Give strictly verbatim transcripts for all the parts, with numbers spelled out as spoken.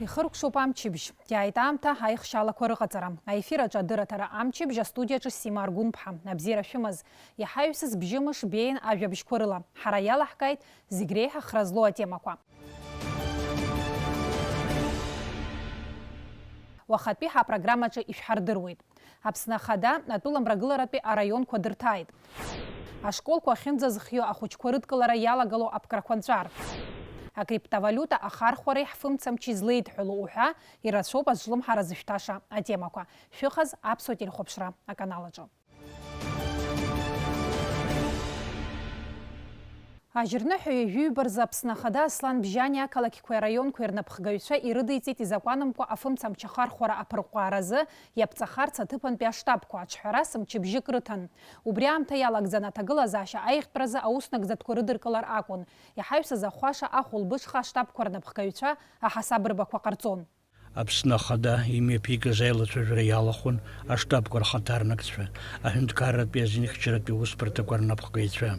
Ихыркәшоуп амчыбжь. Иааит аамҭа аихшьалақәа рыҟаҵара. Аефир аҿы адырраҭара амчыбжь, астудиаҿы Сима Аргәынԥҳа. Абзиара шәымаз. Иҳаҩсыз бжьымш беиан ажәабжьқәа рыла. Ҳара иалаҳкааит зегь реиҳа хра злоу атемақәа. Уахатәи ҳапрограммаҿы ишәҳардыруеит. Аԥсны Ахада атәыла мрагыларатәи араионқәа дырҭааит. Ашколқәа ахьынӡазхио ахәыҷқәа рыдкылара иалагало аԥкрақәа нҵәар. Акриптовалиута ахархәареи ҳфымцамчи излеидҳәалоу уҳәа, ирацәоуп азҿлымҳара зышәҭаша атемақәа. Шәыхаз Аԥсуа телехәаԥшра аканал аҿы. Ажьырныҳәа ҩажәи ҩба рзы Аԥсны Ахада Аслан Бжьани ақалақьқәеи араионқәеи рнапхгаҩцәа ирыдиҵеит изакәанымкәа афымцамч ахархәара аԥырҟәааразы иаԥҵахарц аҭыԥантәи аштабқәа аҿҳәарас мчыбжьык рыҭан. Убри аамҭа иалагӡан аҭагылазаашьа аиӷьтәразы ауснагӡатәқәа рыдыркылар акәын. Иҳаҩсыз ахәаша ахәылбыҽха аштабқәа рнапхгаҩцәа аҳасабырбақәа ҟарҵон. Аԥсны Ахада имҩаԥигаз аилацәажәара иалахәын аштабқәа рхаҭарнакцәа, аҳәынҭқарратәи азинхьчаратәи усбарҭақәа рнапхгаҩцәа.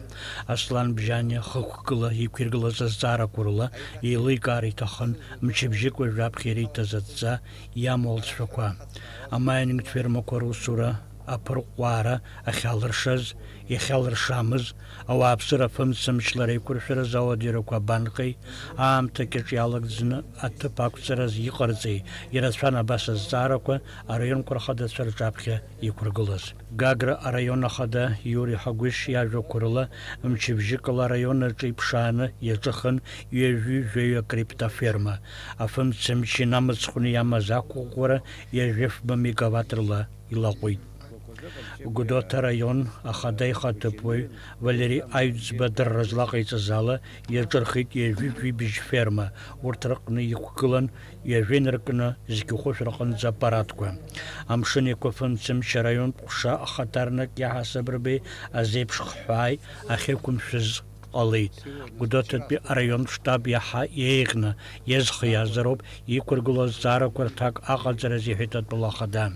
Аслан Бжьани хықәкыла иқәиргылаз азҵаарақәа рыла еиликаар иҭахын мчыбжьык уажәы аԥхьа ириҭаз адҵа иамоу алҵшәақәа. Амаинингтә фермақәа русура аԥырҟәҟәаара ахьалыршаз, иахьалыршамыз, ауааԥсыра афымцамчлара еиқәыршәаразы ауадаҩрақәа абанхеи, аамҭа кьаҿ иалагӡаны аҭыԥ ақәҵараз иҟарҵеи, ирацәан абас азҵаарақәа араионқәа рхадацәа рҿаԥхьа иқәыргылаз. Гагра араион ахада Иури Ҳагәышь иажәақәа рыла, мчыбжьыкала араион аҿы иԥшааны иаҿыхын ҩажәи жәаҩа криптоферма. Афымцамч инамыцхәны иамаз ақәыӷәӷәара ҩажәи фба мегаватт рыла илаҟәит. Гәдоуҭа араион ахада ихаҭыԥуаҩ Валери Аҩӡба адырра злаҟаиҵаз ала иаҿырхит ҩажәи жәибжь ферма, урҭ рыҟны иқәгылан ҩажәи ныркны зқьы хәышә рҟынӡа аппаратқәа. Амшын Еиқәыфымцамч араионтә ҟәша ахаҭарнак иаҳасабырбеи азеиԥш хҳәааи ахьеиқәымшәаз ҟалеит. Гәдоуҭатәи араионтә штаб иаҳа еиӷьны иазхиазароуп иқәыргылоу азҵаарақәа рҭак аҟаҵараз, иҳәеит атәыла ахада.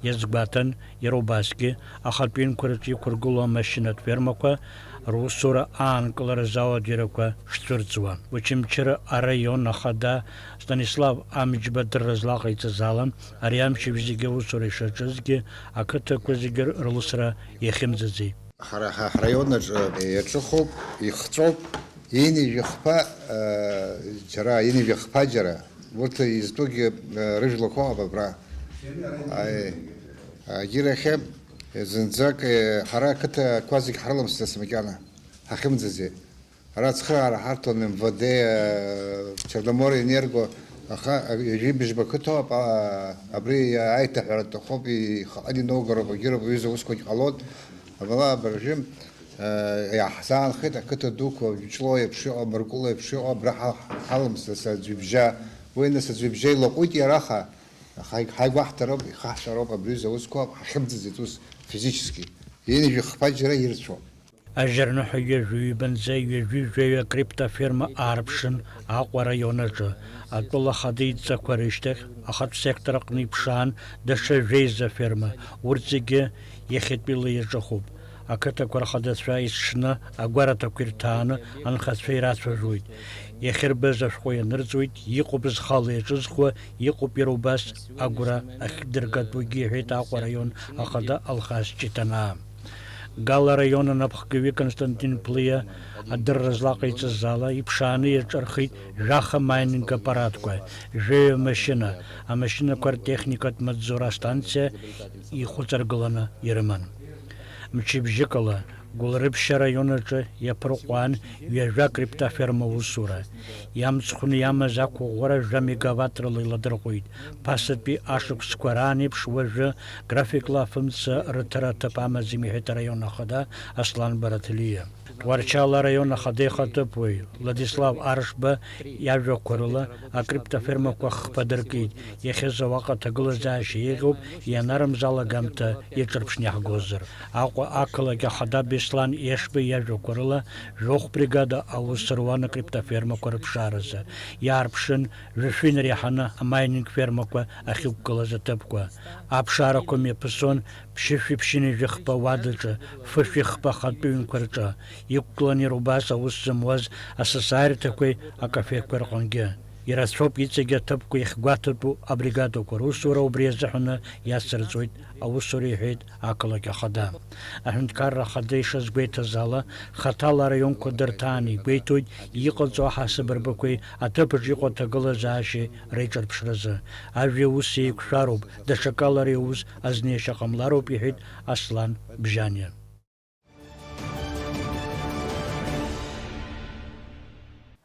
Иазгәаҭан, иара убасгьы ахатә ҩынқәа рҿы иқәыргылоу амашьынатә фермақәа русура аанкыларазы ауадаҩрақәа шцәырҵуа. Очамчыра араион ахада Станислав Амҷба адырра злаҟаиҵаз ала, ари амчыбжь зегьы аусура ишаҿызгьы, ақыҭақәа зегьы рылсра иахьымӡаӡеит. Ҳара ҳа ҳраион аҿы иаҿыхуп, ихҵәоуп, ҩынҩажәи хԥа, э, џьара, ҩынҩажәи хԥа џьара, урҭ изтәугьы, э, рыжәлақәа ыҟоуп абра. Аи, агьырахьы, зынӡак, э, ҳара ақыҭақәа зегь ҳрыламсӡац макьана, ҳахьымӡаӡеит. Ара ацхыраара ҳарҭон М В Д, э, Черноморэнерго, аха, э, ҩажәи быжьба қыҭоуп, а, абри аиҭаҳәара аҭахуп, ихаҟны иноугароуп, агьыроуп, уҩыза усқәагь ҟалоит. Абала абыржәы, э, иаҳзаанхеит ақыҭа дуқәа, Ҷлоу еиԥш иҟоу, Мыркәыла еиԥш иҟоу, абра ҳа-, ҳалымсырц аӡҩыбжьа. Уи нас аӡҩыбжьа илаҟәит иара, аха ҳаи-, ҳаигәаҳҭароуп, ихаҳҳәароуп, абри аҩыза аусқәа ҳахьымӡаӡеит ус физически. Ҩынҩажәи хԥа џьара ирцәоуп. Ажьырныҳәа ҩажәи ҩбанӡа ҩажәи жәаҩа акриптоферма аарԥшын Аҟәа араион аҿы. Атәыла ахада идҵақәа рышьҭахь, ахатә сектор аҟны иԥшаан даҽа жәеиза ферма, урҭ зегьы иахьатәиала иаҿыхуп. Ақыҭақәа рхадацәа есҽны агәараҭақәа ирҭааны анхацәа ирацәажәоит. Иахьырбаз ашәҟәы ианырҵоит, иҟоуп зхала иаҿызхуа, иҟоуп иара убас агәра ахьдыргатәугьы, иҳәеит Аҟәа араион ахада Алхас Ҷыҭанаа. Гала араион анапхгаҩы Константин Плиа адырра злаҟаиҵаз ала, иԥшааны иаҿархеит жәаха маининг аппаратқәа, жәаҩа машьына, амашьынақәа ртехникатә маҵзура астанциа ихәыҵаргыланы ирыман. Мчыбжьыкала, Гәылрыԥшь араион аҿы иаԥырҟәҟәан ҩажәа криптоферма аусура. Иамҵхәны иамаз ақәыӷәӷәара жәа мегаваттрала иладырҟәит. Ԥасатәи ашықәсқәа раан еиԥш уажәы графикла афымца рыҭара аҭыԥ амаӡам, иҳәеит араион ахада Аслан Бараҭлиа. Тҟәарчал араион ахада ихаҭыԥуаҩ Владислав Аршба иажәақәа рыла, акриптофермақәа хԥа дыркит, иахьазы уаҟа аҭагылазаашьа еиӷьуп, ианарымза алагамҭа иаҿырԥшны иаҳгозар. Аҟәа ақалақь ахада Беслан Ешба иажәақәа рыла, жәохә бригада аус руан акриптофермақәа рыԥшааразы. Иаарԥшын, жәшәи нареиҳаны амаининг фермақәа ахьықәгылаз аҭыԥқәа. Аԥшаарақәа мҩаԥысуан ԥшьышәи ԥшьынҩажәи хԥа уадаҿы, фышәи хԥа ахатәы ҩнқәа рҿы. Иқәгылан иара убас аус зымуаз асасааирҭақәеи акафеқәеи рҟынгьы. Ирацәоуп иҵегь аҭыԥқәа иахьгәаҭатәу абригадақәа русура, убри азыҳәаны иацырҵоит аусура, иҳәеит ақалақь ахада. Аҳәынҭқарра ахада ишазгәеиҭаз ала, хаҭала араионқәа дырҭааны игәеиҭоит иҟаҵоу аҳасаб рбақәеи аҭыԥаҿ иҟоу аҭагылазаашьеи реиҿырԥшразы. Ажәа ус еиқәшәароуп, даҽакала ари аус азнеишьа ҟамлароуп, иҳәеит Аслан Бжьаниа.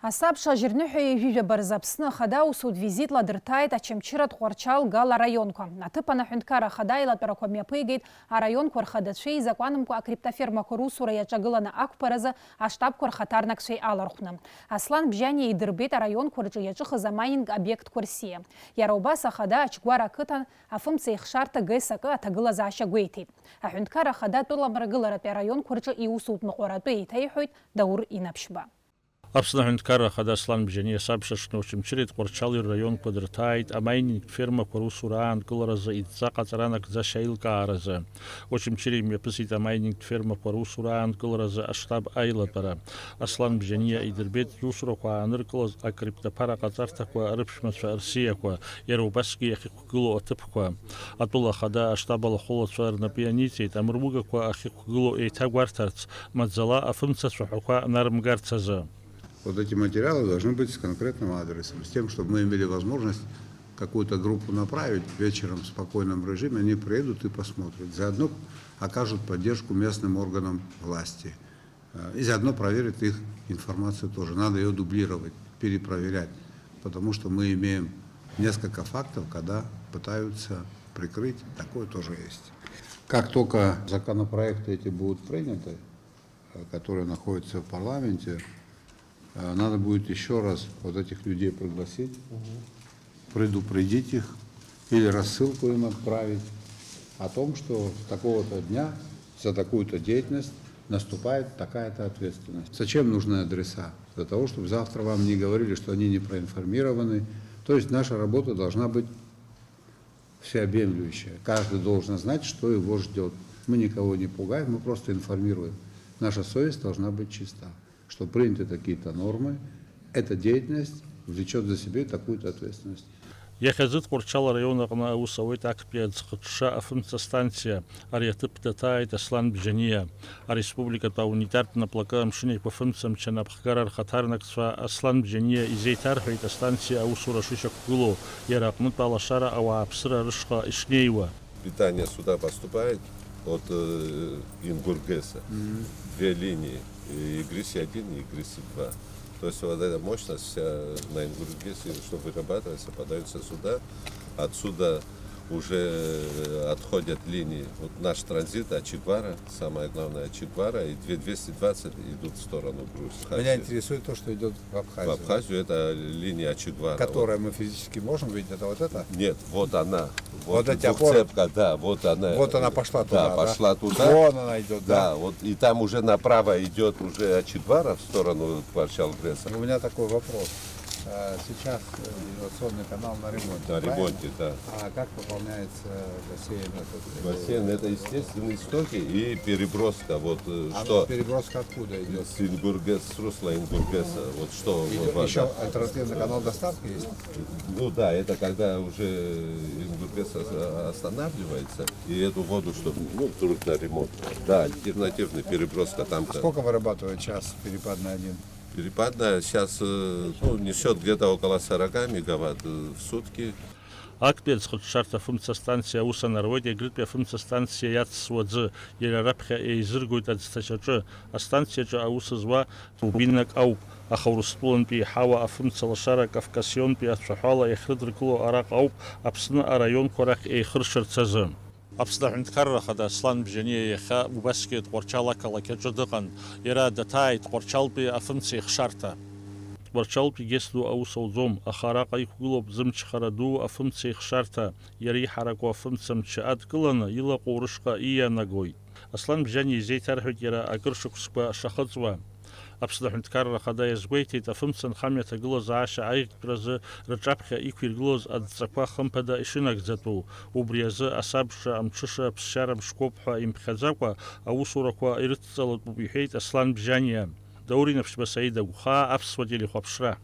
Асабша ажьырныҳәа ҩажәижәаба рзы Аԥсны Ахада аусутә визитла дырҭааит Очамчыратә, Тҟәарчал, Гал араионқәа. Аҭыԥан аҳәынҭқарра ахада аилатәарақәа мҩаԥигеит араионқәа рхадацәеи изакәанымкәа акриптофермақәа русура иаҿагыланы ақәԥаразы аштабқәа рхаҭарнакцәеи алархәны. Аслан Бжьаниа идырбеит араионқәа рҿы иаҿыхыз амайнинг обиектқәа рсиа. Иара убас ахада Ачгәара ақыҭан афымца ихшарҭа Г С К аҭагылазаашьа гәеиҭеит. Аҳәынҭқарра ахада атәыламрагыларатәи араионқәа рҿы иусутә ныҟәаратәы еиҭаиҳәоит Даур Инапшьба. Аԥсны аҳәынҭқарра ахада Аслан Бжьаниа асабша аҽны Очамчыреи Тҟәарчали рраионқәа дырҭааит амайнингтә фермақәа русура аанкыларазы идҵа ҟаҵара анагӡашьа аилкааразы. Очамчыре имҩаԥысит амайнингтә фермақәа русура аанкыларазы аштаб аилатәара. Аслан Бжьаниа идырбеит зусурақәа ааныркылаз акриптофер аҟаҵарҭақәа рыԥшәмацәа рсиақәа, иара убасгьы иахьықәгылоу аҭыԥқәа. Атәыла ахада аштаб алахәылацәа рнапы ианиҵеит амругақәа ахьықәгылоу еиҭагәарҭарц, маӡала афымца цәаҳәақәа нарымгарц азы. Вот эти материалы должны быть с конкретным адресом, с тем, чтобы мы имели возможность какую-то группу направить вечером в спокойном режиме, они приедут и посмотрят. Заодно окажут поддержку местным органам власти. Э, и заодно проверят их информацию тоже. Надо её дублировать, перепроверять, потому что мы имеем несколько фактов, когда пытаются прикрыть. Такое тоже есть. Как только законопроекты эти будут приняты, э, которые находятся в парламенте, э, надо будет ещё раз вот этих людей пригласить, предупредить их или рассылку им отправить о том, что с такого-то дня за такую-то деятельность наступает такая-то ответственность. Зачем нужны адреса? Для того, чтобы завтра вам не говорили, что они не проинформированы. То есть наша работа должна быть всеобъемлющая. Каждый должен знать, что его ждёт. Мы никого не пугаем, мы просто информируем. Наша совесть должна быть чиста, что приняты такие-то нормы, эта деятельность влечёт за себя такую-то ответственность. Иахьазы Тҟәарчал араион аҟны аус ауеит актәи аӡхыҽҽа афымца станциа. Ари аҭыԥ даҭааит Аслан Бжьаниа. Ареспубликатә аунитартә наплакы амшын еиқәафымцамч анапхгара рхаҭарнакцәа Аслан Бжьаниа изеиҭарҳәеит астанциа аусура шышьақәгылоу, иара аҟнытә алашара ауааԥсыра рышҟа ишнеиуа. Питание сюда поступает от, э, Ингургеса. Две линии, и Игриси один и Игриси два. То есть вот эта мощность вся на Ингургесе, что вырабатывается, подаётся сюда. Отсюда уже, э, отходят линии. Вот наш транзит, Ачигвара, самое главное, Ачигвара, и две двести двадцать идут в сторону Грузии. Меня интересует то, что идёт в Абхазию. В Абхазию это линия Ачигвара. Которая вот. Мы физически можем видеть, это вот это? Нет, вот она. Вот эти опоры? Двухцепка, да, вот она. Вот она пошла туда, да? Да, пошла туда. Вон она идёт, да? Да, вот и там уже направо идёт уже Ачигвара в сторону Тҟәарчал ГРЭСа. У меня такой вопрос. Э, сейчас, э, изоляционный канал на ремонте, правильно? На ремонте, да. А как пополняется бассейн этот? Бассейн — это естественные истоки и переброска. Вот, э, а что? Переброска откуда идёт? С Ингургес, с русла Ингургеса. Вот что. Идёт вот ещё вода. Альтернативный канал доставки есть? Ну да, это когда уже Ингургес ос-, останавливается, и эту воду, чтобы, ну, вдруг на ремонт. Да, альтернативный переброска там-то. А сколько вырабатывает час Перепадная один? Перепадная сейчас, э, ну, несёт где-то около сорока мегаватт, э, в сутки. Актәи аӡхыҽҽарҭа афымца станциа аус анаруеит Егрытәи афымца станциа иацсуа аӡы, иара раԥхьа еизыргоит аӡҭачаҿы. Астанциаҿы аус зуа турбинак ауп, аха Урыстәылантәи иҳауа афымца лашара Кавказионтәи ацәаҳәала иахьрыдыркыло араҟа ауп Аԥсны араионқәа рахь еихыршарц азы. Аԥсны Аҳәынҭқарра Ахада Аслан Бжьаниа иахьа убасгьы Тҟәарчал ақалақь аҿы дыҟан. Иара даҭааит Тҟәарчалтәи афымцеихшарҭа. Тҟәарчалтәи ГЕС ду аус ауӡом, аха араҟа иқәгылоуп зымчхара ду афымцеихшарҭа, иара иҳараку афымцамч адкыланы илаҟәу рышҟа иианагоит. Аслан Бжьаниа изеиҭарҳәеит иара акыр шықәсқәа шахыҵуа. Аԥсны Аҳәынҭқарра Ахада иазгәеиҭеит, афымца нхамҩа аҭагылазаашьа аиӷьтәразы рҿаԥхьа иқәиргылоз адҵақәа хымԥада ишынагӡатәу, убри азы асабша, амҽыша, аԥсшьара мшқәоуп ҳәа имԥхьаӡакәа аусурақәа ирыдҵалатәуп, иҳәеит Аслан Бжьаниа. Даур Инапшьба, Саида Гәхаа, Аԥсуа телехәаԥшра.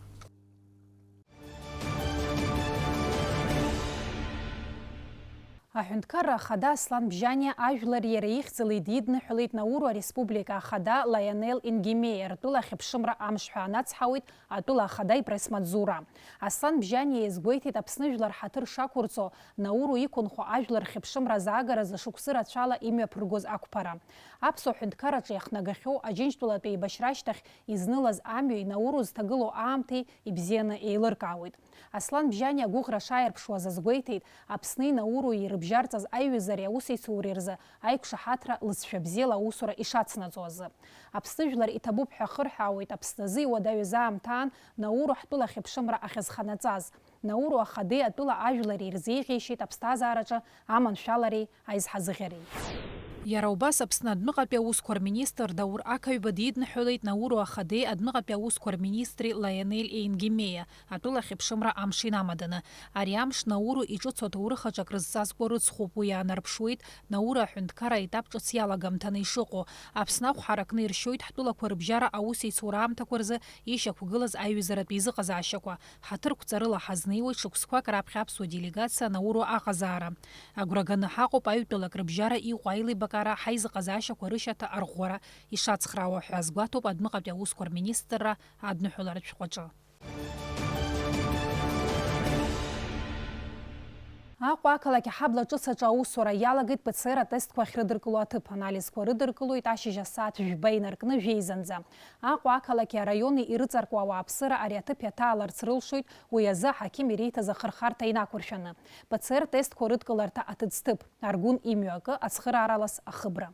Аҳәынҭқарра Ахада Аслан Бжьаниа ажәлар иара ихьӡала идидныҳәалеит Науру Ареспублика Ахада Лаионел Енгемеиа ртәыла ахьыԥшымра амш ҳәа анацҳауеит атәыла Ахада ипресс-маҵзура. Аслан Бжьаниа иазгәеиҭеит Аԥсны жәлар ҳаҭыр шақәырҵо, Науру иқәынхо ажәлар рхьыԥшымра азаагаразы шықәсы рацәала имҩаԥыргоз ақәԥара. Аԥсуа ҳәынҭқарраҿы иахнагахьоу Аџьынџьтәылатә еибашьра ашьҭахь изнылаз амҩеи Науру зҭагылоу аамҭеи ибзианы еилыркаауеит. Аслан Бжьаниа агәыӷра шааирԥшуаз азгәеиҭеит, Аԥсни Науру ирыбжьарҵаз аиҩызареи аусеицуреи рзы аиқәшаҳаҭра лыҵшәа бзиала аусура ишацнаҵо азы. Аԥсны жәлар иҭабуп ҳәа ахырҳәаауеит, Аԥсны азы иуадаҩыз аамҭаан Науру ҳтәыла ахьыԥшымра ахьазханаҵаз. Науру Ахадеи атәыла ажәлари ирзеиӷьеишьеит аԥсҭазаараҿы аманшәалареи аизҳазыӷьареи. Иара убас Аԥсны адәныҟатәи аусқәа рминистр Даур Ақаҩба дидныҳәалеит Науру Ахадеи адәныҟатәи аусқәа рминистри Лаионель Енгемеиа атәыла ахьыԥшымра амш инамаданы. Ари амш Науру иҿыцу аҭоурых аҿы акрызҵазкуа рыцхәуп, уи иаанарԥшуеит Науру аҳәынҭқарра аетап ҿыц иалагамҭаны ишыҟоу. Аԥсны ахә ҳаракны иршьоит ҳтәылақәа рыбжьара аусеицура аамҭақәа рзы ишьақәгылаз аҩызаратә еизыҟазаашьақәа. Ҳаҭырқәҵарыла ҳазнеиуеит шықәсқәак раԥхьа аԥсуа делегациа Науру аҟазаара. Агәра ганы ҳаҟоуп аҩтәылак рыбжьара иҟоу аилибакаара ҳаизыҟазаашьақәа рышьаҭа арӷәӷәара ишацхраауа ҳәа азгәаҭоуп адәныҟатәи аусқәа рминистрра адныҳәаларатә шәҟәаҿы. Аҟәа ақалақь аҳабла ҿыц аҿы аусура иалагеит П Ц Р атестқәа ахьрыдыркыло аҭыԥ. Анализқәа рыдыркылоит ашьыжь асааҭ жәба инаркны жәеизанӡа. Аҟәа ақалақьи араиони ирыҵаркуа ауааԥсыра ари аҭыԥ иаҭааларц рылшоит, уи азы аҳақьым ириҭаз ахырхарҭа инақәыршәаны. П Ц Р тестқәа рыдкыларҭа аҭыӡҭыԥ, Аргәын имҩа акы, ацхырааралас ахыбра.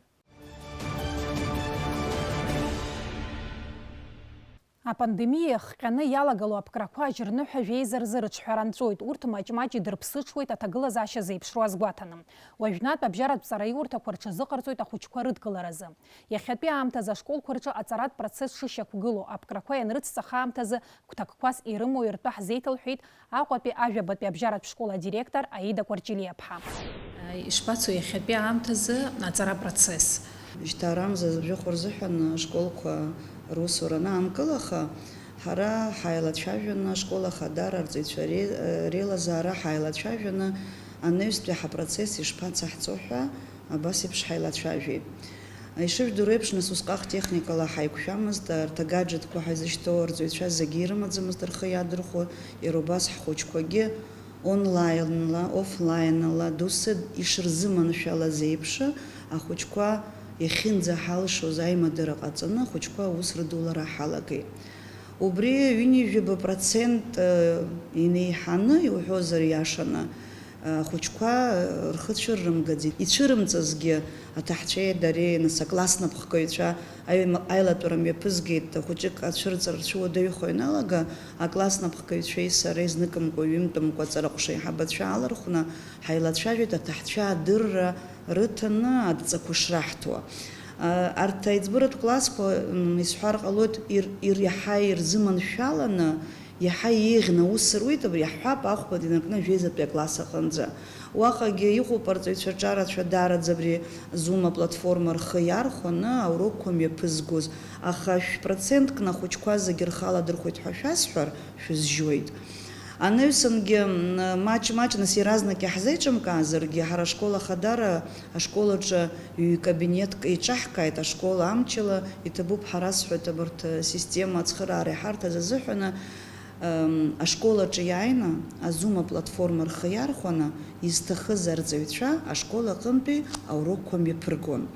Апандемиа иахҟьаны иалагало аԥкрақәа ажьырныҳәа жәеиза рзы рыҿҳәара нҵәоит, урҭ маҷ-маҷ идырԥсыҽуеит аҭагылазаашьа зеиԥшроу азгәаҭаны. Уажәнатә абжьаратә ҵараиурҭақәа рҽазыҟарҵоит ахәыҷқәа рыдкыларазы. Иахьатәи аамҭазы ашколқәа рҿы аҵаратә процесс шышьақәгылоу, аԥкрақәа ианрыцҵах аамҭазы гәҭакқәас ирымоу иртәы ҳзеиҭалҳәеит Аҟәатәи ажәабатәи абжьаратә школ адиректор Аида Кәарҷелиаԥҳа. Ишԥацо иахьатәи аамҭазы аҵара процесс? Шьҭа арамза жәохә рзыҳәан ашколқәа русура анаанкылаха, ҳара ҳаилацәажәаны, ашкол ахадара, арҵаҩцәа ре-, реилазаара ҳаилацәажәаны, анаҩстәи ҳапроцесс ишԥацаҳҵо ҳәа абас еиԥш ҳаилацәажәеит. Ишыжәдыруа еиԥш, нас усҟак техникала ҳаиқәшәамызт, арҭ агаџетқәа ҳәа изышьҭоу арҵаҩцәа зегьы ирымаӡамызт рхы иадырхәо, иара убас ҳхәыҷқәагьы онлайнла, офлайнла, доусы ишырзыманшәалаз еиԥш, ахәыҷқәа иахьынӡаҳалшоз аимадара ҟаҵаны, ахәыҷқәа аус рыдулара ҳалагеит. Убри ҩынҩажәаба процент инеиҳаны, иуҳәозар иашаны, ахәыҷқәа рхы цәыррымгаӡеит. Ицәырымҵызгьы аҭаҳцәеи дареи, нас акласс напхгаҩцәа аҩма-, аилатәара мҩаԥызгеит, хәыҷык ацәырҵра рцәыуадаҩхо ианалага, акласс напхгаҩцәеи сареи зныкымкәа, ҩынтәымкәа аҵара ҟәша аиҳабацәа аалархәны ҳаилацәажәеит аҭаҳцәа адырра рыҭаны адҵақәа шраҳҭауа. А, арҭ аиҵбыратә классқәа, м, исҳәар ҟалоит, ир-, ир-, иаҳа ирзыманшәаланы, иаҳа еиӷьны аус руеит, абри иаҳҳәап, ахәбатәи инаркны ажәеизатәи акласс аҟынӡа. Уаҟагьы иҟоуп арҵаҩцәа рҿарацәа даараӡа абри Zoom аплатформа рхы иархәаны аурокқәа мҩаԥызгоз, аха шә-процентк ахәыҷқәа зегьы рхы аладырхәеит ҳәа шәасҳәар, шәызжьоит. Анаҩсангьы, м, маҷ-маҷ, нас иаразнак иаҳзеиҿымкаазаргьы, ҳара ашкол ахадара ашкол аҿы ҩ-кабинетк еиҿаҳкааит, ашкол амчала, иҭабуп ҳәа расҳәоит, абарҭ, э, система ацхыраара иҳарҭаз азыҳәаны, м, ашкол аҿы иааины, а-Zoom аплатформа рхы иархәаны, изҭахыз арҵаҩцәа ашкол аҟынтәи аурокқәа мҩаԥыргон.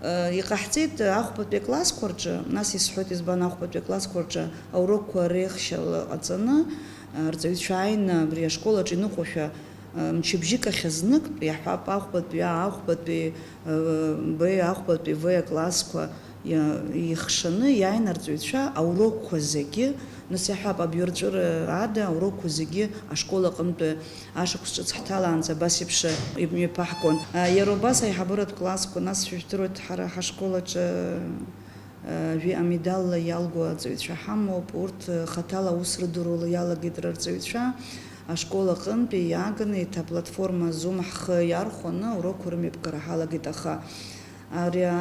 Э, иҟаҳҵеит, э, ахәбатәи аклассқәа рҿы, нас исҳәоит, избан ахәбатәи аклассқәа рҿы аурокқәа реихшьала ҟаҵаны, э, арҵаҩцәа ааины абри ашкол аҿы иныҟәошәа, э, мчыбжьык ахь зныктә, иаҳҳәап, ахәбатәи А, ахәбатәи, э, Б, ахәбатәи В аклассқәа иа-, ихшаны иааины арҵаҩцәа аурокқәа зегьы, нас иаҳҳәап, абиурҵәыра ада аурокқәа зегьы ашкол аҟынтәи ашықәс ҿыц ҳҭалаанӡа абас еиԥш имҩаԥаҳгон. Иара убас аиҳабыратә классқәа, нас шәыжәдыруеит, ҳара ҳашкол аҿы, ы, жәи-, амедалла иалгоу аҵаҩцәа ҳамоуп, урҭ, ы, хаҭала аус рыдыруала иалагеит рырҵаҩцәа, ашкол аҟынтәи иааганы еиҭа аплатформа Zoom ҳхы иархәаны аурокқәа рымҩаԥгара ҳалагеит, аха ари, ы,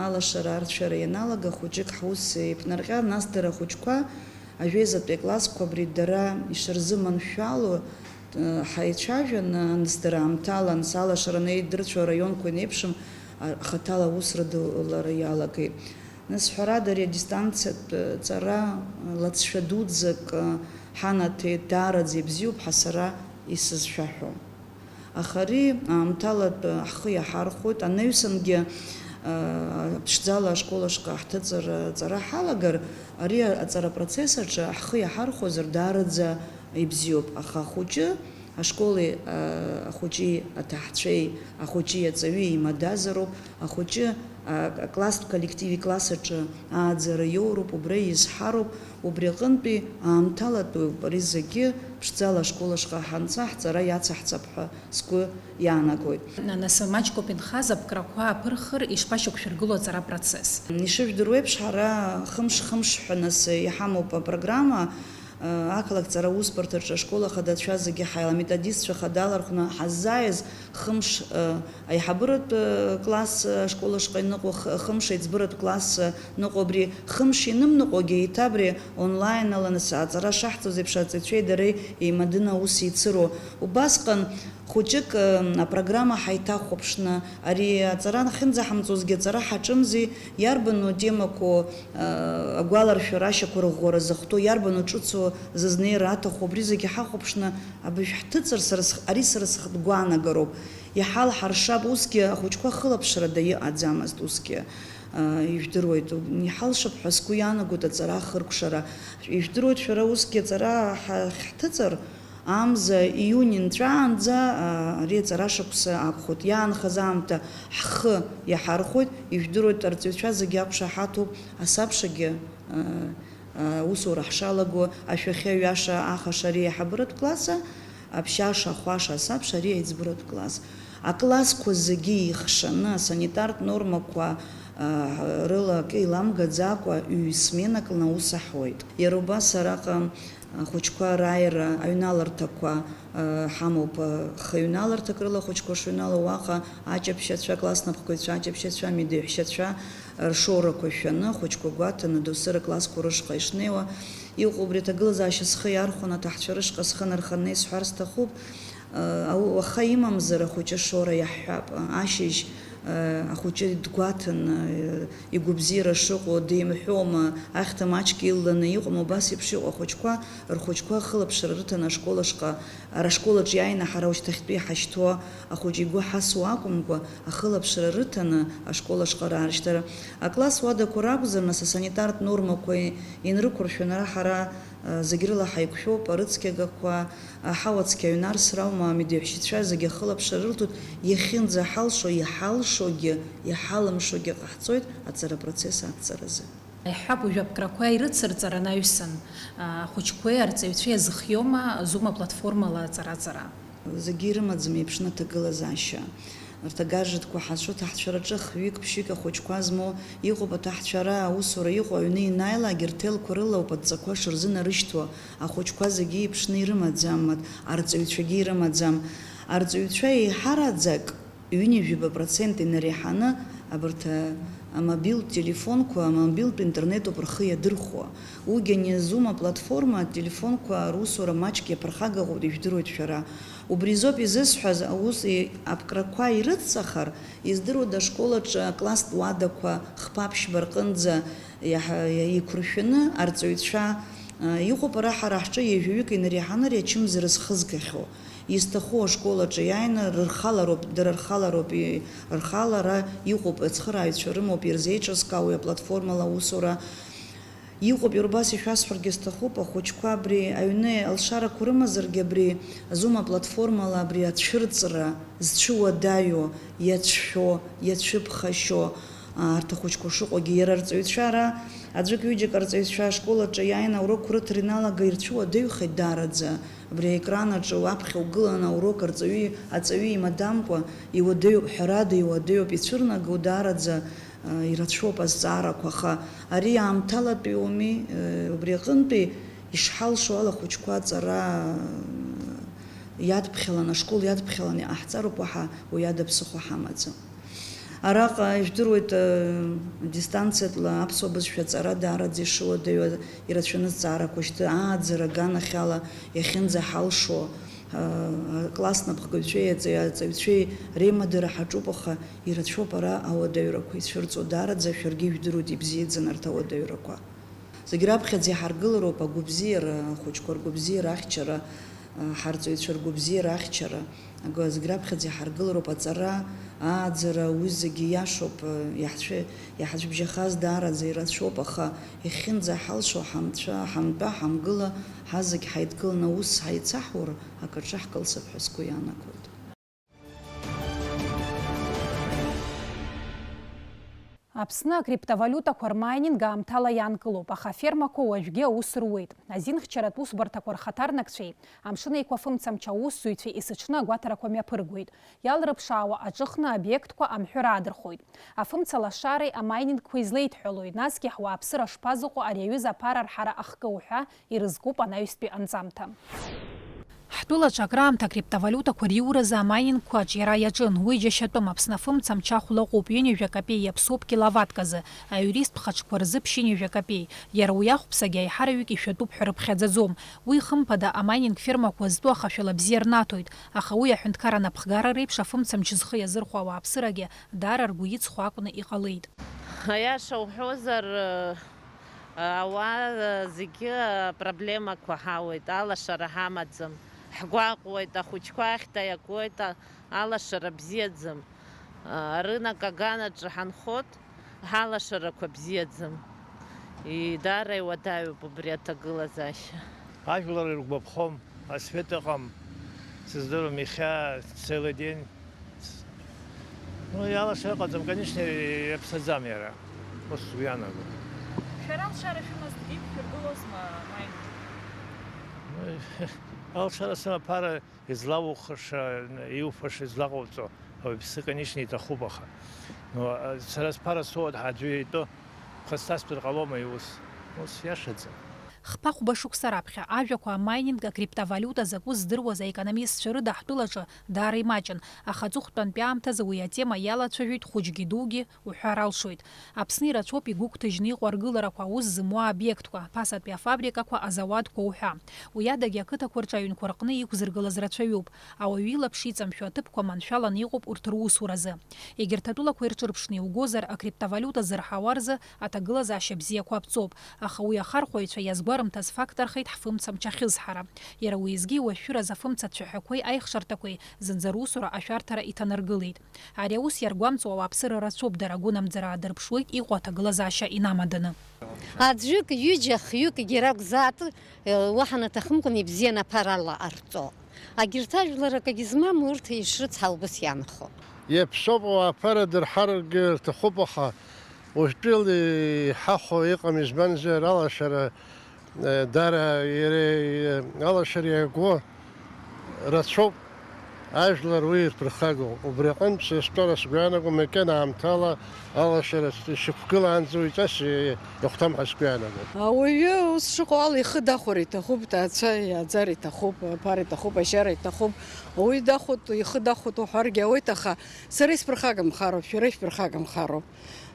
алашара арцәара ианалага, хәыҷык ҳус еиԥнарҟьа, нас дара ахәыҷқәа, ажәеизатәи аклассқәа абри дара ишырзыманшәало, Ҳаицәажәан, анысдара аамҭала, аныс алашара анеидырцәо араионқәа инеиԥшым, а, хаҭала аус рыдылара иалагеит. Нас, ҳәарада, ари адистанциатә ҵара лаҵшәа дуӡӡак ҳанаҭеит, даараӡа ибзиоуп ҳәа сара исызшәаҳәом. Аха ари аамҭалатә ҳхы иаҳархәоит, анаҩсангьы, а, ԥшӡала ашкол ашҟа ҳҭыҵыр, аҵара ҳалагар, ари аҵара процесс аҿы ҳхы иаҳархәозар, даараӡа ибзиоуп. Аха ахәыҷы, ашколи, а, ахәыҷи аҭаҳцәеи, ахәыҷи аҵаҩи еимадазароуп, ахәыҷы, а, акласстә коллектив икласс аҿы ааӡара иоуроуп, убра изҳароуп, убри аҟынтәи аамҭалатәуп ари зегьы, ԥшӡала ашкол ашҟа ҳанца, ҳҵара иацаҳҵап ҳәа сгәы иаанагоит. Нас маҷк ауп инхаз, аԥкрақәа аԥырхыр, ишԥашьақәшәыргыло аҵара процесс? Ишыжәдыруеиԥш, ҳара хымш-хымш ҳәа нас иҳамоуп апрограмма, ақалақь ҵара усбарҭаҿы ашкол ахадацәа зегьы ҳаила, аметодистцәа хадала рҟны ҳаззааиз хымш, аиҳабыратә класс ашкол ашҟа иныҟәо, х-, хымш аиҵбыратә класс ныҟәо, абри хымш инымныҟәогьы еиҭа абри онлайн ала нас аҵара шаҳҵоз еиԥш аҵаҩцәеи дареи еимаданы аус еицыруа. Убасҟан хәыҷык, ы, апрограмма ҳаиҭахәаԥшны, ари аҵара ахьынӡаҳамҵозгьы аҵара ҳаҿымзи, иарбану атемақәоу, ы, агәаларшәара, ашьақәырӷәӷәара зыхәҭоу, иарбану ҿыцу зызнеира аҭаху, абри зегьы ҳахәаԥшны, абыржә ҳҭыҵыр, сара сх-, ари сара схатә гәаанагароуп. Иҳалҳаршап, усгьы ахәыҷқәа хылаԥшрада иҟаӡамызт, усгьы, ы, ижәдыруеит, иҳалшап ҳәа сгәы иаанагоит аҵара ахыркәшара. Ижәдыруеит, шәара усгьы аҵара ҳа-, ҳҭыҵыр, Амза иуни нҵәаанӡа, а, ари аҵара шықәса акәхоит. Иаанхаз аамҭа ҳхы иаҳархәоит, ижәдыруеит, арҵаҩцәа зегьы ақәшаҳаҭуп, асабшагьы, а, а, усура ҳшалаго, ашәахьа ҩаша ахаша ари аиҳабыратә класса, аԥшьаша ахәаша асабша ари аиҵбыратә класс. Аклассқәа зегьы ихшаны, асанитартә нормақәа, а, рыла акы еиламгаӡакәа, ҩ-сменак лнаусаҳауеит. Иара убас араҟа Ахәыҷқәа рааира аҩналарҭақәа, э, ҳамоуп, э, хыҩналарҭак рыла ахәыҷқәа шыҩнало, уаҟа аҷаԥшьацәа, акласс напхгаҩцәа, аҷаԥшьацәа, амедеиҳәшьацәа ршоурақәа шәаны, ахәыҷқәа гәаҭаны, доусы рыклассқәа рышҟа ишнеиуа иҟоуп. Убри аҭагылазаашьа схы иархәон, аҭаҳцәа рышҟа схы нарханы исҳәар сҭахуп. Э, ау-, уаха имамзар ахәыҷы ашоура иаҳҳәап. Ашьыжь, э, ахәыҷы дгәаҭаны, э, игәабзиара шыҟоу, деимҳәома, ахьҭа маҷк илланы иҟоума, убас еиԥш иҟоу ахәыҷқәа, рхәыҷқәа ахылаԥшра рыҭаны ашкол ашҟа, ара ашкол аҿы иааины ҳара ушьҭахьтәи ҳашьҭоу ахәыҷы игәы ҳасуа акәымкәа, ахылаԥшра рыҭаны ашкол ашҟа рааршьҭара. Акласс уадақәа ракәзар, нас асанитартә нормақәа инрықәыршәаны ара ҳара, э, зегь рыла ҳаиқәшәоуп, арыцқьагақәа, аҳауа цқьа аҩнарсра аума, амедеиҳәшьацәа зегь ахылаԥшра рырҭоит, иахьынӡаҳалшо, иҳалшогьы, иҳалымшогьы ҟаҳҵоит аҵара процесс адҵаразы. Иаҳҳәап, уажәы аԥкрақәа ирыцырҵар анаҩсан, ахәыҷқәеи арҵаҩцәеи иазыхиоума Zoom аплатформала аҵараҵара? Зегьы ирымаӡам еиԥшны аҭагылазаашьа. Арҭ агаджетқәа ҳацәоу аҭаҳцәараҿы хҩык-ԥшьҩык ахәыҷқәа змоу иҟоуп, аҭаҳцәара аусура иҟоу аҩны ианааилак, рҭелқәа рыла ауп адҵақәа шырзынарышьҭуа, ахәыҷқәа зегьы еиԥшны ирымаӡам, арҵаҩцәагьы ирымаӡам. Арҵаҩцәа еиҳараӡак ҩынҩажәаба процент инареиҳаны абарҭ, а, амобилтә телефонқәа, амобилтә интернетуп рхы иадырхәо. Уигьы ани Zoom аплатформа ателефонқәа русура маҷк иаԥырхагахоит, ижәдыруеит шәара. Убри азоуп изысҳәаз, аус и-, аԥкрақәа ирыцҵахар, издыруада ашкол аҿы акласстә уадақәа хԥа-ԥшьба рҟынӡа иаҳа-, иа-, еиқәыршәаны арҵаҩцәа, а, иҟоуп ара ҳара ҳҿы ҩажәаҩык инареиҳаны ари ачымазара зхызгахьоу. Изҭаху ашкол аҿы иааины рырхалароуп, дара рхалароуп, и-, рхала ара иҟоуп, ацхырааҩцәа рымоуп, ирзеиҿыскаауеи аплатформала аусура. Иҟоуп, иара убас ишәасҳәаргьы сҭахуп, ахәыҷқәа абри аҩны алшарақәа рымазаргьы, абри Zoom аплатформала абри ацәырҵра зцәыуадаҩу, иацәшәо, иацәыԥхашьо, а, арҭ ахәыҷқәа шыҟоугьы, иара арҵаҩцәа ара, аӡәык-ҩыџьак арҵаҩцәа ашкол аҿы иааины аурокқәа рыҭара иналага ирцәыуадаҩхеит даараӡа. Абри аекран аҿы уаԥхьа угыланы аурок арҵаҩы, аҵаҩы имадамкәа, иуадаҩуп, ҳәарада, иуадаҩуп, ицәырнаго даараӡа, а, ирацәоуп азҵаарақәа, аха ари аамҭалатәи ауми, э, убри аҟынтәи ишҳалшо ала ахәыҷқәа аҵара, э, иадԥхьалан, ашкол иадԥхьалан иҟаҳҵароуп, уаҳа уи ада ԥсыхәа ҳамаӡам. Араҟа ижәдыруеит, э, дистанциатәла аԥсуа бызшәа аҵара даараӡа ишуадаҩу, ирацәаны зҵаарақәа шьҭы, ааӡара аганахьала иахьынӡаҳалшо, Акласс напхгаҩцәеи аҵаҩ-, аҵаҩцәеи реимадара ҳаҿуп, аха ирацәоуп ара ауадаҩрақәа ицәырҵуа. Даараӡа шәаргьы ижәдыруеит ибзиаӡаны арҭ ауадаҩрақәа. Зегь раԥхьаӡа иҳаргылароуп агәабзиара, ахәыҷқәа ргәабзиара ахьчара, ҳарҵаҩцәа ргәабзиара ахьчара. Ага-, зегь раԥхьаӡа иҳаргылароуп аҵара, ааӡара, уи зегьы иашоуп, иаҳцәы-, иаҳцәыбжьахаз даараӡа ирацәоуп, аха иахьынӡаҳалшо ҳамцәа-, ҳамтәа, ҳамгыла, ҳазегь ҳаидкыланы аус ҳаицаҳур, акаҿы ҳкылсып ҳәа сгәы иаанагоит. Аԥсны акриптовалиутақәа рмайнинг аамҭала иаанкылоуп, аха афермақәа уажәгьы аус руеит. Азинхьчаратә усбарҭақәа рхаҭарнакцәеи Амшын Еиқәа афымцамч аусзуҩцәеи есыҽны агәаҭарақәа мҩаԥыргоит. Иалрыԥшаауа аҿыхны обиектқәа амҳәыр аадырхәоит. Афымца лашареи амайнингқәеи злеидҳәалои, насгьы ҳуааԥсыра шԥазыҟоу ари аҩыза аԥара арҳара ахкы уҳәа ирызкуп анаҩстәи анҵамҭа. Ҳтәылаҿы акраамҭа акриптовалиутақәа риуразы амайнингқәа аҿиара иаҿын. Уи џьашьатәым, Аԥсны афымцамч ахәла ыҟоуп ҩынҩажәа капеи иаԥсоуп киловаттказы, аиуристтә бӷаҿқәа рзы ԥшьынҩажәа капеи. Иара уи ахәԥсагьы аиҳараҩык ишәатәуп ҳәа рыԥхьаӡаӡом. Уи, хымԥада, амайнинг фермақәа зтәу ахашәала бзиа рнаҭоит, аха уи аҳәынҭқарра анапхгара реиԥш афымцамч зхы иазырхәо ауааԥсырагьы даара ргәы иҵхо акәны иҟалеит. Аиаша уҳәозар, ауаа зегьы апроблемақәа ҳауеит, алашара ҳамаӡам, ҳгәаҟуеит, ахәыҷқәа ахьҭа иакуеит, а-, алашара бзиаӡам. Арынок аганаҿы ҳанхоит, ҳалашарақәа бзиаӡам. И-, даара иуадаҩуп убри аҭагылазаашьа. Ажәлар иргәаԥхом, асвет ыҟам, сыздыруам, иахьа целый день. Ну, иалашара ыҟаӡам, конечно, иаԥсаӡам иара. Ус сгәы иаанагоит. Шәара алшара шәымазҭгьы, бшәыргылозма, маи? Ну, алшара сымаԥара излаухаша, иуфаша, излаҟауҵо ауаҩԥсы, конечно, иҭахуп, аха, ну, сара сԥара соуа аӡәы итәы ԥхасҭасҭәар ҟалома иус? Ус иашаӡам. Хԥа-хәба шықәса раԥхьа ажәақәа амайнинг, акриптовалиута закәу здыруаз аекономистцәа рыда ҳтәылаҿы даара имаҷын, аха аҵыхәтәантәи аамҭазы уи атема иалацәажәоит хәыҷгьы дугьы уҳәар алшоит. Аԥсны ирацәоуп игәыгәҭажьны иҟоу аргыларақәа аус зымуа аобиектқәа, ԥасатәи афабрикақәа, азауадқәа уҳәа. Уи адагьы ақыҭақәа рҿы аҩнқәа рҟны иқәзыргылаз рацәаҩуп. Ауаҩы илаԥш иҵамшәо аҭыԥқәа маншәаланы иҟоуп урҭ русуразы. Егьырҭ атәылақәа ирҿырԥшны иугозар, акриптовалиута зырҳауа рзы аҭагылазаашьа бзиақәа аԥҵоуп, аха уи ахархәаҩцәа иазгәарымҭаз факт рхеит ҳфымцамч ахьызҳара. Иара уеизгьы уашәшәыразы афымца цәаҳәақәеи аихшарҭақәеи зынӡа русура ашәарҭара иҭанаргылеит. Ари аус иаргәамҵуа ауааԥсыра рацәоуп, дара агәынамӡара аадырԥшуеит иҟоу аҭагылазаашьа инамаданы. Аӡәык, ҩыџьа, хҩык егьи ракәзаат, уаҳа наҭахымкәан ибзианы аԥара ала арҵо. Агьырҭ ажәлар акагьы змам урҭ ишрыцҳау убас иаанхо. Иаԥсоуп, ауаа аԥара дырҳаргьы рҭахуп, аха уажәтәи иҳахәо иҟам, избанзар, алашара, э, дара иара, э, алашара иаго рацәоуп, ажәлар уи ирԥырхагоу. Убри аҟынтә сара стәала сгәы иаанаго, макьана аамҭала алашара ишьақәгылаанӡа уаҩҵас иахәҭам ҳәа сгәы иаанагоит. Ауаҩы ус шыҟоу ала ихы дахәар иҭахуп, ҭаацәа иааӡар иҭахуп, аԥара иҭахуп, ашьара иҭахуп. Ауаҩы дахәоит, ихы дахәоит уҳәаргьы ауеит, аха сара исԥырхагамхароуп, шәара ишәԥырхагамхароуп.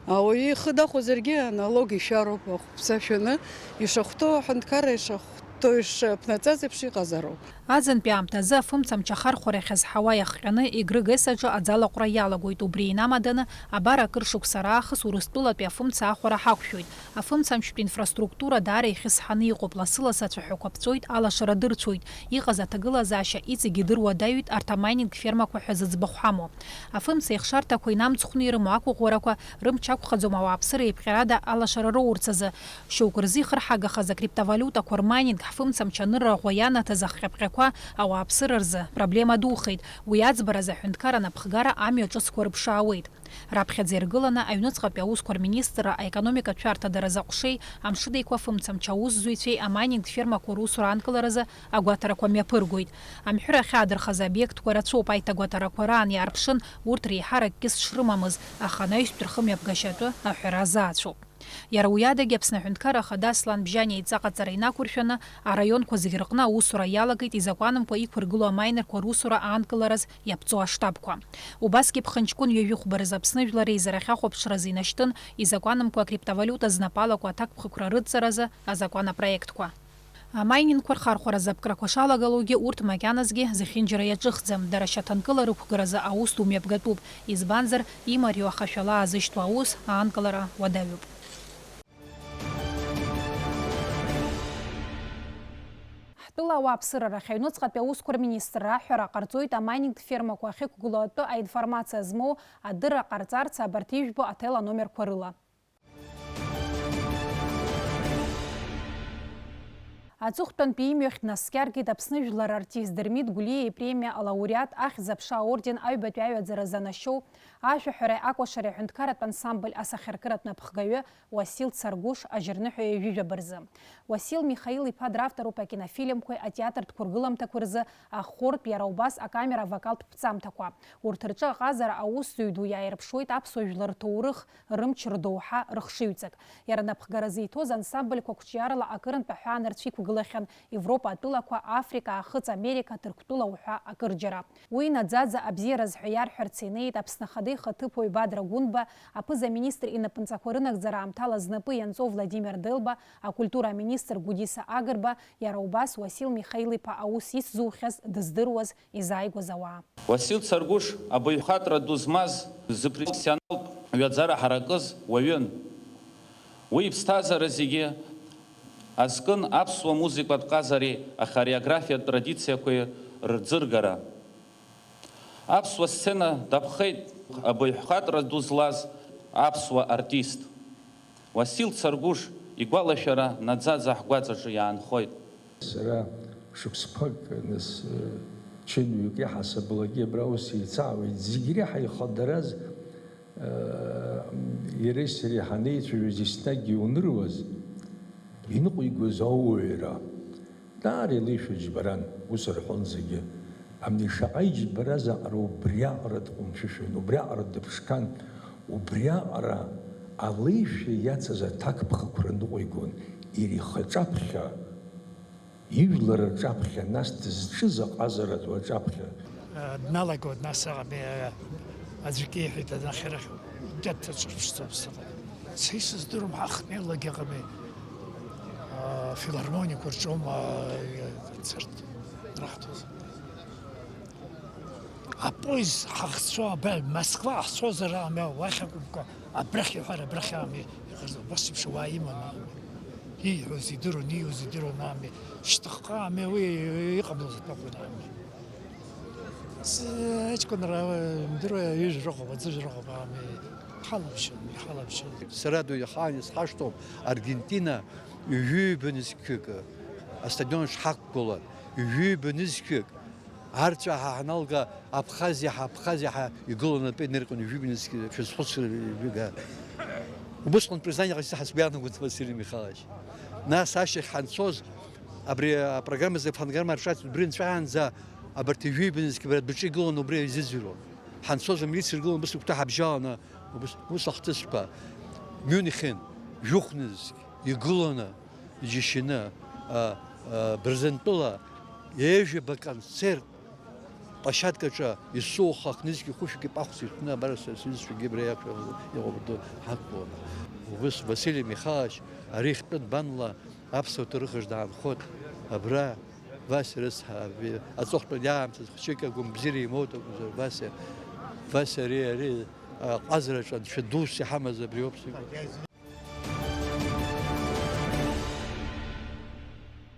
Ауаҩы ихы дахәозаргьы аналог ишәароуп, ахәԥса шәаны, ишахәҭоу аҳәынҭқарра ишахәҭоу ишԥнаҵаз еиԥш иҟазароуп. Аӡынтәи аамҭазы афымцамч ахархәарахь азҳауа иахҟьаны Егры ГЭС аҿы аӡалаҟәра иалагоит, убри инамаданы абар акыр шықәса раахыс Урыстәылатәи афымца ахәара ҳақәшәоит. Афымцамчтә инфраструктура даара ихьысҳаны иҟоуп, лассы-лассы ацәаҳәақәа ԥҵәоит, алашара дырцәоит, иҟаз аҭагылазаашьа иҵегьы идыруадаҩит арҭ амайнинг фермақәа ҳәа зыӡбахә ҳамоу. Афымца ихшарҭақәа инамҵхәны ирымоу ақәыӷәӷәарақәа рымч ақәхаӡом ауааԥсыра еиԥҟьарада алашара роурц азы. Шьоукы рзы ихырҳагахаз акриптовалиутақәа рмайнинг ҳфымцамч анырра ӷәӷәа ианаҭаз ахҟьаԥҟьақәа ауааԥсыра рзы проблема духеит. Уи аӡбараз аҳәынҭқар анапхгара амҩа ҿыцқәа рыԥшаауеит. Раԥхьаӡа иргыланы аҩныҵҟатәи аусқәа рминистрра аекономикатә шәарҭадаразы аҟәшеи Амшын Еиқәа афымцамч аусзуҩцәеи амайнинг фермақәа русура аанкыларазы агәаҭарақәа мҩаԥыргоит. Амҳәыр ахьаадырхаз аобиектқәа рацәоуп, аиҭагәаҭарақәа раан иаарԥшын, урҭ реиҳарак кьыс шрымамыз, аха анаҩстәи рхымҩаԥгашьа атәы аҳәара азаацәоуп. Иара уи адагьы Аԥсны Аҳәынҭқар Ахада Аслан Бжьаниа идҵа ҟаҵара инақәыршәаны араионқәа зегь рҟны аусура иалагеит изакәанымкәа иқәыргылоу амайнерқәа русура аанкылараз иаԥҵоу аштабқәа. Убасгьы ԥхынҷкәын ҩажәи хәба рзы Аԥсны Жәлар Реизара ахьахәаԥшразы инашьҭын изакәанымкәа акриптовалиута знапы алаку аҭакԥхықәра рыдҵаразы азакәан апроектқәа. Амаининқәа рхархәаразы аԥкрақәа шалагалоугьы, урҭ макьаназгьы зехьынџьара иаҿыхӡам, дара шьаҭанкыла рықәгаразы аус ду мҩаԥгатәуп, избанзар, имариоу ахашәала аазышьҭуа аус аанкылара уадаҩуп. Ҳтәыла ауааԥсыра рахь аҩныҵҟатәи аусқәа рминистрра аҳәара ҟарҵоит амайнинг фермақәа ахьықәгылоу атәы аинформациа змоу адырра ҟарҵарц абарҭ ижәбо аҭел аномерқәа рыла. Аҵыхәтәантәи имҩахь днаскьаргеит Аԥсны жәлар артист Дырмит Гәлиа ипремиа алауреат, Ахьӡ-аԥша аорден аҩбатәи аҩаӡара занашьоу, ашәаҳәареи акәашареи аҳәынҭқарратә ансамбль асахьаркыратә напхгаҩы Уасил Царгәыш ажьырныҳәа ҩажәижәаба рзы. Уасил Михаил-иԥа дравторуп акинофильмқәеи атеатртә қәыргыламҭақәеи рзы ахәыртә, иара убас акамера авокалтә ԥҵамҭақәа. Урҭ рҿы аҟазара аусзуҩ ду иааирԥшуеит аԥсуа жәлар рҭоурых, рымч, рдоуҳа, рыхшыҩҵак. Иара напхгара зиҭоз ансамбльқәа қәҿиарала акырынтә аҳәаа нырцә иқәгылахьан Европа атәылақәа, Африка, Аахыҵ Америка, Ҭырқәтәыла уҳәа акырџьара. Уи наӡаӡа абзиаразы ҳәа иарҳәарц инеит Аԥсны Ахада ихаҭыԥуаҩ Бадра Гәынба, аԥыза-министр инапынҵақәа рынагӡара аамҭала знапы ианҵоу Владимир Делба, акультура аминистр Гәдиса Агрба, иара убас Уасил Михаил-иԥа аус ицзухьаз, дыздыруаз, изааигәаз ауаа. Уасил Царгәыш абаҩхатәра ду змаз, зыпрофессионалтә ҩаӡара ҳаракыз уаҩын. Уи иԥсҭазаара зегьы азкын аԥсуа музыкатә ҟазареи ахореографиатә традициақәеи рӡыргара. Аԥсуа сцена даԥхеит абаҩхатәра ду злаз аԥсуа артист. Уасил Царгәыш игәалашәара наӡаӡа ҳгәаҵаҿы иаанхоит. Сара шықәсқәак, нас, чынҩык иҳасаблагьы абра ус еицаауеит. Зегь реиҳа ихадараз, иареи сареи ҳанеицәажәоз, еснагь иуныруаз, иныҟәигоз ауаҩра. Даара илеишәа џьбаран, ус рҳәон зегьы. Абни шаҟа иџьбараз аҟара убриаҟара дҟәымшәышәын, убриаҟара дыԥшқан, убриаҟара алеишәа иацыз аҭакԥхықәра ныҟәигон, иара ихаҿаԥхьа, ижәлар рҿаԥхьа, нас дызҿыз аҟазара ду аҿаԥхьа. Дналагоит, нас аҟами, аӡәгьы иҳәеит, анахь арахь џьаҭ даҿырԥшӡом сыҟоуп. Са исыздыруам, ҳахнеилак иҟами, афилармоникақәа рҿоума, аконцерт раҳҭоз. Апоезд ҳахьцо, абра Москва ҳцозар, ами, уахь акәымкәа, абрахь иҳәар, абрахь ами, иҟарҵо, убас еиԥш ауаа иман ами. Ииҳәоз идыруан, ииуз идыруан ами, шьҭахьҟа ами, уи иҟамлоз атәы акәын ами. Ҵ-, аҷкәынра, имдыруа, ҩыжәра ыҟоуп, аӡыжәра ыҟоуп, ами, ҳалабжьон, иҳалабжьон. Сара ду иахаан исхашҭуам, Аргентина ҩажәи ҩба нызқьҩык астадион шҳақәгылан, ҩажәи ҩба нызқьҩык арҵәаа ҳа ҳаналга, Абхазиа ҳа, Абхазиа ҳа игылон атәы иныркын, ҩажәи ҩба нызқьҩык, шәазхәыцыр, ҩажәига. Убысҟан признание ҟасҵеит ҳәа сгәы иаанагон, Василий Михайлович. Нас ашьҭахь ҳанцоз, абри апрограмма зегь фонограмма рҿаҵ-, убри нҵәаанӡа абарҭ ҩажәи ҩба нызқьҩык бара бҿы игылан, убри изыӡырҩуан. Ҳанцоз амилициа иргылон, убыс рыгәҭа ҳабжьаланы, убыс, ус ахҭысқәа. Мюнхен, жәохә нызқь, игыланы, иџьашьаны, а, а, Бырзентәыла ҩажәаба концерт площадкаҿы исоуха хнызқьи хәышәқәеи пахәс ирҭәны, абар са сҩызцәагьы абра иақәшәаны иҟоуп, ду ҳақәланы. Убыс Василий Михайлович ари ихтәы нбанла аԥсуа ҭоурыхаҿ даанхоит. Абра Васиа рыцҳа, аби-, аҵыхәтәантәи аамҭазы хәыҷык агәамбзиара имоут акәзар, Васиа, Васиа ари, ари, а, ҟазараҿы анцәа дус иҳамаз абриоуп.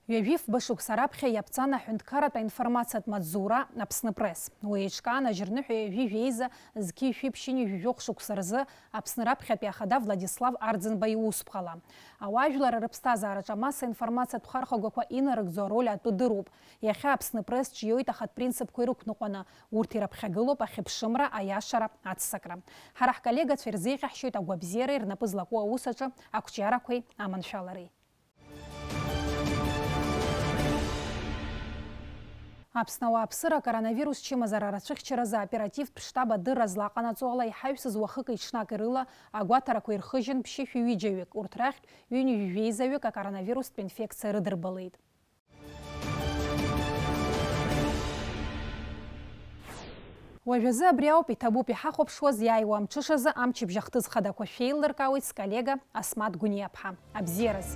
Ҩажәи фба шықәса раԥхьа иаԥҵан аҳәынҭқарратә аинформациатә маҵзура Аԥсны Пресс. Уи еиҿкаан ажьырныҳәа ҩажәи жәеиза зқьи жәшәи ԥшьынҩажәи жәохә шықәса рзы Аԥсны раԥхьатәи ахада Владислав Арӡынба иусԥҟала. Ауаажәлар рыԥсҭазаараҿы амасса информациатә хархәагақәа инарыгӡо ароль атәы дыруп. Иахьа Аԥсны Пресс ҿиоит ахатә принципқәа ирықәныҟәаны, урҭ ираԥхьагылоуп ахьыԥшымра, аиашара, аццакра. Ҳара ҳколлегацәа ирзеиӷьаҳшьоит агәабзиареи рнапы злаку аус аҿы ақәҿиарақәеи аманшәалареи. Аԥсны ауааԥсыра акоронавирус чымазара рацәыхьчаразы аоперативтә штаб адырра злаҟанаҵо ала иҳаҩсыз уахыки-ҽнаки рыла агәаҭарақәа ирхыжьын ԥшьышәи ҩыџьаҩык, урҭ рахьтә ҩынҩажәи жәеизаҩык акоронавирустә инфекциа рыдырбалеит. Уажәазы абри ауп, иҭабуп иҳахәаԥшуаз иааиуа амҽышазы амчыбжь ахҭыс хадақәа шәеиллыркаауеит сколлега Асмаҭ Гәыниаԥҳа. Абзиараз!